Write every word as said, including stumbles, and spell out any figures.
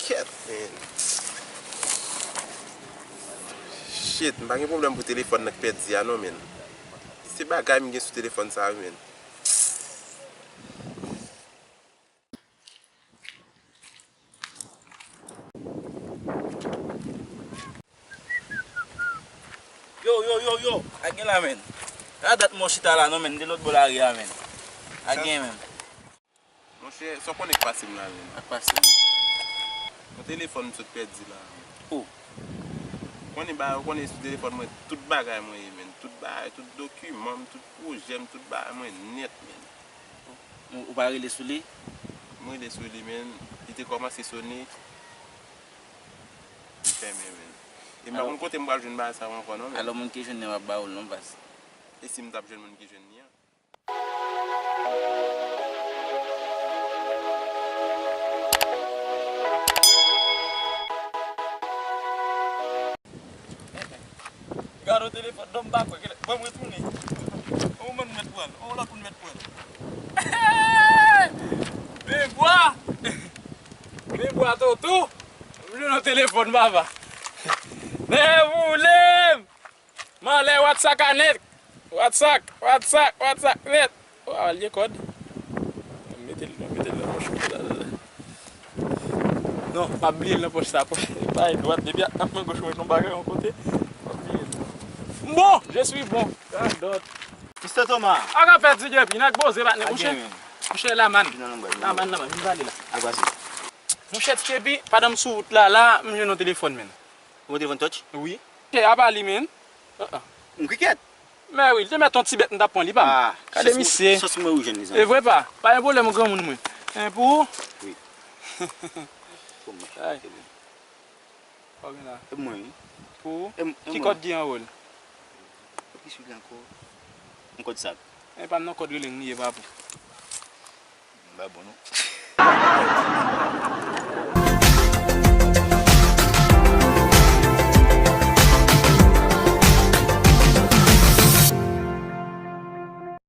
Kèt, men. Shit, m pa gen pwoblèm pou telefòn nan k pèdi a non, men. Se bagay m gen sou telefòn sa, men. Yo, yo, yo, yo, a gen la, men. A dat mò chita la, non, men, de lòt bò lari a, men. A gen, men. Monchè, sa w konnen k pase m la, men. Ak pase m. Yon telefòn m sot pèdi la. Oh. Ou konnen ba, ou konnen sou telefòn mwen, tout bagay mwen ye, men. Tout bagay, tout dokiman m, tout pwojè m, tout bagay mwen nèt, men. Ou, ou pa rele sou li? M rele sou li, men. Li te kòmanse sone. Li fèmen, men. E m pa konn kote m pral jwenn bagay sa yo ankò, non, men. Alò, moun ki jwenn li an ap ba ou l, non, baz. E si m t ap jwenn moun ki jwenn li an? Gade yon telefòn, non, m pa kwè. Ban m retounen. On moun mèt pran l, on lòt moun mèt pran l. Men bwa! Men bwa, tonton! M jwenn yon telefòn, papa. Nèboulem! Manlè, WhatsApp a nèt. WhatsApp, WhatsApp, WhatsApp nèt. Oh, a, li gen kòd. Mete l, mete l nan pòch mwen la. Non, m ap bliye l nan pòch sa. Pòch, bay dwat, depi ak men goch mwen yon bagay yon kote, m ap bliye l. M bon, je suis bon. Radòt. Mister Thomas. A ka fè ti depi, nèg poze, patnè, monchè. Monchè, laman. Laman, laman, vin pale la. Monchè, Tchebi, pandan m sou wout la, la, m jwenn yon telefòn, men. Ou telefòn touch? Wi. Chè, apa li, men? Ah, ah. M krikèt. Men wi, li te mèt yon ti bèt m t ap pran li, pa m. Ah, gade misye. Chans mwen ou jwenn li, zanmi. E vre pa? Pa gen pwoblèm, granmoun mwen. En pou ou? Wi. Pou mwen. Ay. Kòb la. E mwen, wi. Pou ou? E m-, e mwen. Ki kòd ki anwo l? Ki sou li ankò? Yon kòd sak. E pa m nan kòd rele m li ye, pa pou. M pa bon, non.